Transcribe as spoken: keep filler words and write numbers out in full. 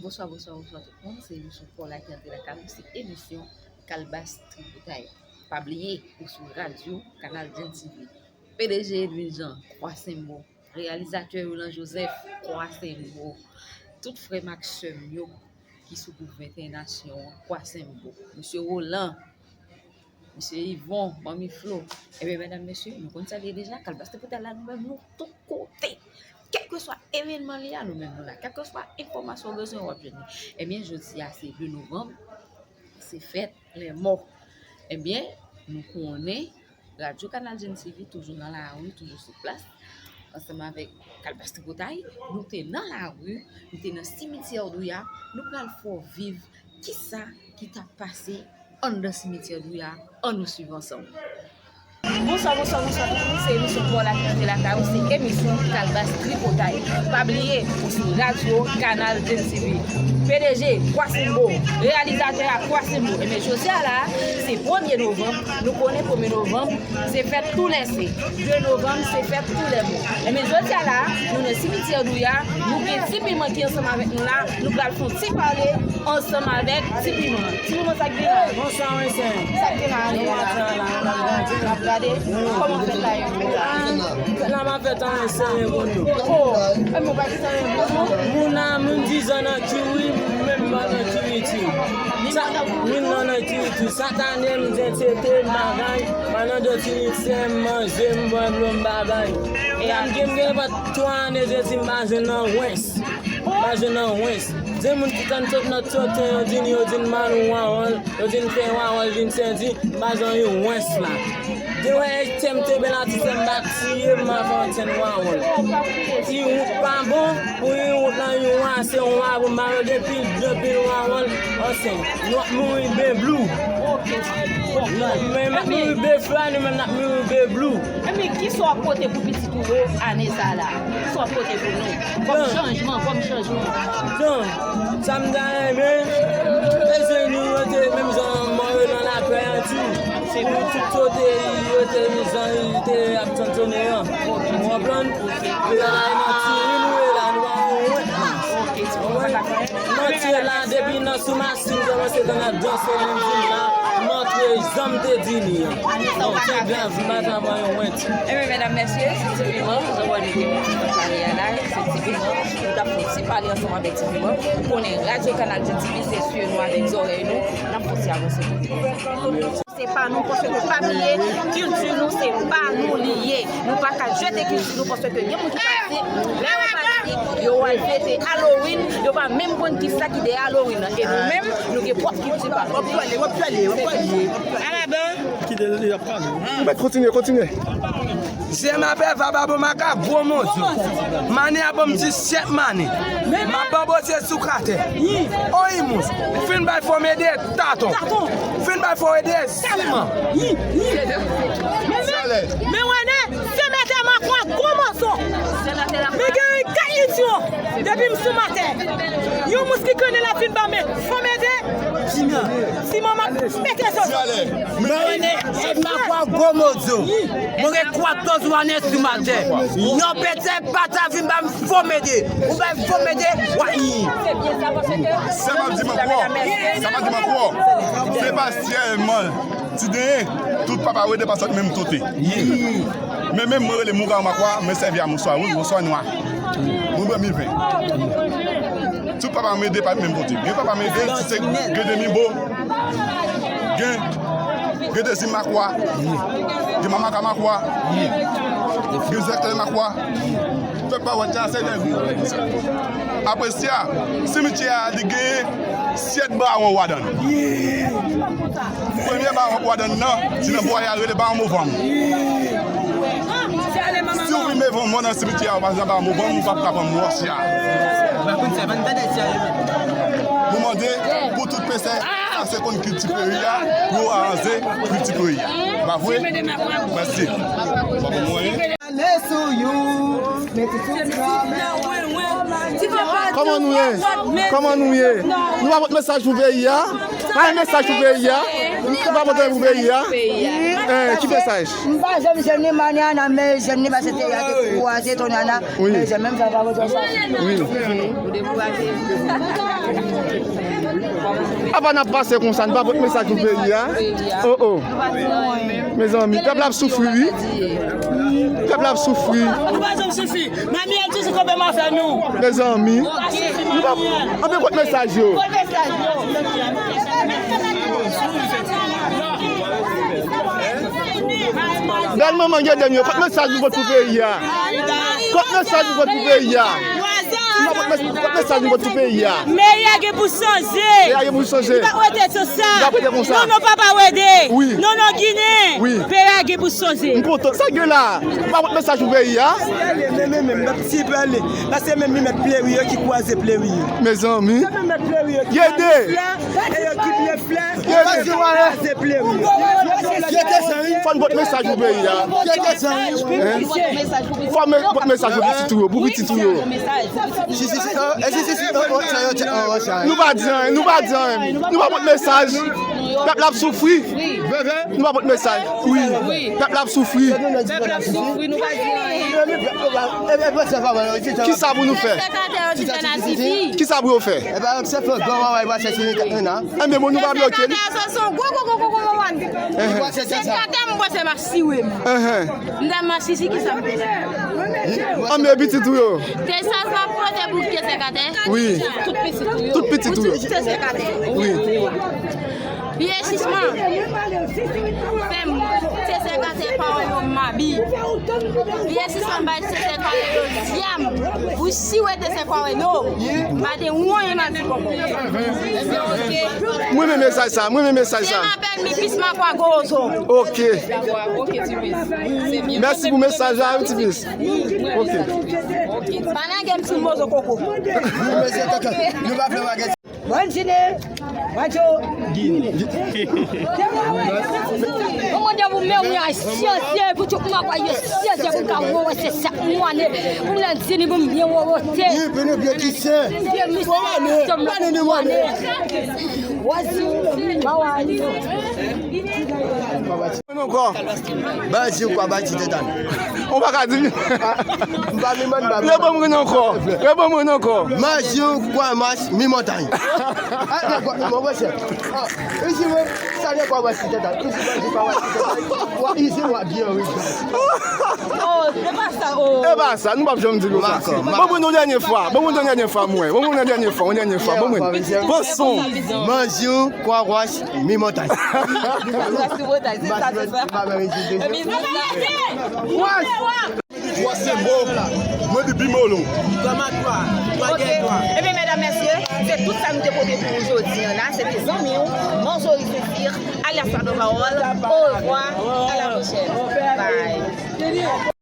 Bonswa, bonswa, bonswa tout moun. Se emisyon Paw la ki antre lakay ou. Se emisyon Kalbas Tripotay. Pa bliye, ou sou radyo Kanal Gen TV. P D G Edwin Jean, Kwa Senbo. Reyalizatè Roland Joseph, Kwa Senbo. Tout frè m ak sè m yo ki sou gwoup venteyen Nasyon an, Kwa Senbo. Mesye Roland, Mesye Yvon, Manmi Flo. Ebyen, medam, mesye, nou konn sa l ye deja. Kalbas Tripotay la, nou menm, nou tout kote. Kèlkeswa evènman li a, nou menm, nou la. Kèlkeswa enfòmasyon w bezwen, w ap jwenn li. Ebyen, jodi a, se de novanm, se fèt lèmò. Ebyen, nou konnen, Radyo Kanal Gen TV toujou nan lari, toujou sou plas, ansanm avèk Kalbas Tripotay, nou te nan lari, nou te nan simityè Douya, nou pral fè w viv kisa ki t ap pase anndan simityè Douya, ann nou swiv ansanm. Bonswa, bonswa, bonswa tout moun, se emisyon Paw la ki antre lakay ou, se emisyon Kalbas Tripotay. Pa bliye, ou sou radyo Kanal Gen TV. P D G, Kwa Senbo, reyalizatè a Kwa Senbo. Ebyen, jodi a la, se premye novanm, nou konnen premye novanm, se fèt tou lè se. De novanm, se fèt tou lè mo. Ebyen, jodi a la, nou nan simityè Douya, nou gen Ti Piman ki ansanm avèk nou la, nou pral fè yon ti pale ansanm avèk Ti Piman. Ti Piman, sa k gen la? Bonswa, mesye. Sa k gen la? Nou ap gade. Kòman fèt la ye? Ah, fèt la pa fèt anyen serye pou nou. Oh, e moun pa di sa anyen pou nou. Moun nan, moun dizan nan kiri, menm pa nan kiri tou. Sa, moun nan nan kiri tou. Sa t ane, m gen tete, m bagay. Pandan de ti minit, se m manje, m bwè dlo, m babay. Tan gen, m gen nenpòt twa ane, je di m pa jwenn nan wens. M pa jwenn nan wens. De moun ki tann sot nan sote, yo di n, yo di n mal wawòl, yo di n fè wawòl vin sèdi, m pa jwenn yon wens la. De wè, e tè m te bèl ati, tè m pa tiye, m pa fè yon tèn wawòl. Ti wout pa bon, pou yon wout lan, yon wase, yon wawòl, m pa wè depi, depi wawòl, ansen. Nou ap mouri de blou. Ok, ok. Men n ap mouri de fwa, nou menm n ap mouri de blou. Ebyen, kisa w ap pote pou pitit ou yo ane sa a la? Kisa w ap pote pou nou? Kòm chanjman, kòm chanjman. Bon, sa m ta renmen, e se nou yo te menm jan mò yo nan lapè an tou. Se pou tout kote yo te vizan, yo te ap tantonnen an. Ou konprann? Peyi a la, e nan ti ri nou ye la, nou pa wont. Mantye la, depi nan sou masin, kòmanse nan ap danse, menm di la, mantye, jan m te di li an. Bon, se grav, m pa ta pran yon went. Ebyen, medam, mesye, se Ti Piman, jan w wè nou te monte nan pale a la, se Ti Piman, nou t ap fè yon ti pale ansanm avèk Ti Piman. Ou konnen, Radyo Kanal Gen TV, se sye nou avèk zòrèy nou, n ap fè yon ti avanse pou nou. Se pa nou, paske pa bliye, kilti nou, se pa nou li ye. Nou pa ka jete kilti nou, paske gen moun ki pati, lè yo pati, yo al fete Halloween, yo pa menm konn kisa ki dèyè Halloween nan. E nou menm, nou gen pwòp kilti pa nou. W ap pale, w ap pale, w ap pale. Alaban. Kite l, y ap pale. Ou mèt kontinye, kontinye. Je m apè vababon maka gwo mozo. Mane a ban m disyèt mane. M ap banboze sou kratè. Oyi mous. Fin bay fòmede taton. Fin bay fòmede siman. Men wè ne, se mètè makwa gwo mozo. Men gen yon kalityon. Depi m sou matè. Yon mous ki kone la fin ban men fòmede. Siman. Siman m ap mete zòt. Mwen rele Edma Kwa Gwo Mozo. Mwen gen kwatòz ane sou matè. Yon pete pa ta vin ba m fòmede. Ou bay fòmede, wa. Sa m ap di m ankò. Sa m ap di m ankò. Se pa syèlman ti denyen, tout papa wede pa sot menm kote. Men menm mwen rele Mouga Makwa, mwen sèvi a mouchwa wouj, mouchwa nwa. Mwen bwè mil ven. Tout papa m ede pa menm kote. Gen papa m ede, ti se gen demi bo. Gen, gen dezim makwa. Gen mamaka makwa. Gen zèktè makwa. Pèp pa wè sa, se nèg. Apre sa, simityè a, li gen syèt bawon wa dan. Premye bawon wa dan nan, ti nan bwa ya rele bawon movanm. Si w vin devan mò nan simityè a, ou pa janm ba mou ban, ou p ap ka ban mou an sya. Nou mande pou tout pèsè pase konn kilti peyi a, pou yo aranze kilti peyi a. Pa vre? Mèsi. Sa pou mwen. Kòman nou ye? Kòman nou ye? Nou pa pot mesaj pou peyi a? Pa yon mesaj pou peyi a? Nou pa pot pou peyi a? Eh, ki mesaj? M pa janm jwenn ni Mariana, men jwenn ni paske te ya te kwaze Tonyana, wi, men jwenn menm sa pa wè sa. Wi. Apa n ap pase konsa, n pa pot mesaj pou peyi a? Oh, oh. Mezanmi, pèp la ap soufri, wi. Pèp la ap soufri. Nou pa janm soufri. Mami, an ti kanpe m a fè nou. Mezanmi. Nou pa, anben, kot mesaj yo? Bèl manman, gade m yo. Kot mesaj nou pot pou peyi a? Kot mesaj nou pot pou peyi a? Nou pa pot mes-, kot mesaj nou pot pou peyi a? Peyi a gen pou chanje. Peyi a gen pou chanje. Li pa rete konsa. Li pa rete konsa. Non, non, papa Wede. Wi. Non, non, Ginen. Wi. Peyi a gen pou chanje. M kontan. Sa gen la? Nou pa pot mesaj pou peyi a? Men, men, men, men, ti pale. Paske menm li mèt pleri yo ki kwaze pleri yo. Mezanmi. Se menm mèt pleri yo ki kwaze flè, e yo ki ble flè, yo ki kwaze pleri yo. Fò n pot mesaj pou peyi a. Fò n pot mesaj pou pitit ou yo, pou pitit ou yo. Si, si, si, oh, eh, si, si, si, oh, oh, sa yo, oh, oh, sa yo. Nou pa di anyen, nou pa di anyen. Nou pa pot mesaj. Pèp la ap soufri. Nou pa pot mesaj. Wi. Pèp la ap soufri. Pèp la ap soufri, nou pa di anyen. Kisa pou nou fè? Sekatè yo di fè n a sifi. Kisa pou yo fè? Enben, bon, nou pa bloke li. Sekatè yo se yon gwo, gwo, gwo, gwo, gwo, gwo. Sekatè m panse m ap siwe m. M ta m ap sisi, kisa m fè? Anben, pitit ou yo. Te sa sa pote pou te sekatè? Wi. Tout pitit ou yo. Tout pitit ou yo. Tout pitit ou yo. Wi. Vye sisman. Fè m, se sekatè pawòl yo m abi. Vye sisman bay se sekatè yo dyam. Ou si wete se kwa wè yo. M pa te wonyen m ap di poko. Mwen men mesaj sa, mwen men mesaj sa. Se m apèl mi pisma kwa gozo. Ok. Mèsi pou mesaj la, wi, ti pis. Ok. Pa lage m sou mozo koko. Nou pa fè bagay. Bòn jine, radyo. Mwen mande pou men mwen a syansye, pou tout mwen kwa yo syansye, pou ka wè se sa mwen ane, pou lè di ni pou mwen wote. Ni pou nou byen ki se. Mwen ane, mwen ane, mwen ane. Wazi, ba wa yo. Mwen ankò. Bandi ou kwa bandi tèt ane. Ou pa ka di. M pa vin ban bandi. Reponn mwen ankò. Reponn mwen ankò. Manzi ou kwa mas mi montay. Ah, dakò, mon frè. Ah, isi mwen, sa ne kwa mas tèt ane. Isi bandi kwa mas tèt ane. Wa isi wa byen wi. Oh, se pa sa, oh. E pa sa, nou p ap janm di konsa. Bon, mwen yon dènye fwa. Bon, mwen yon dènye fwa, mwen. Bon, mwen yon dènye fwa, yon dènye fwa. Bon, mwen. Pran son. Manzi ou kwa was mi montay. Mas mi montay, se sa, se sa. Epi, was se mo. Mwen di bimolo. Twa ma twa. Twa gen twa. Ebyen, medam, mesye, se tout sa nou te pote pou ou jodi a la. Se te zanmi w, Manzori Sefir, alyas Padon Pawòl. Orevwa, a la pwochèn. Bye.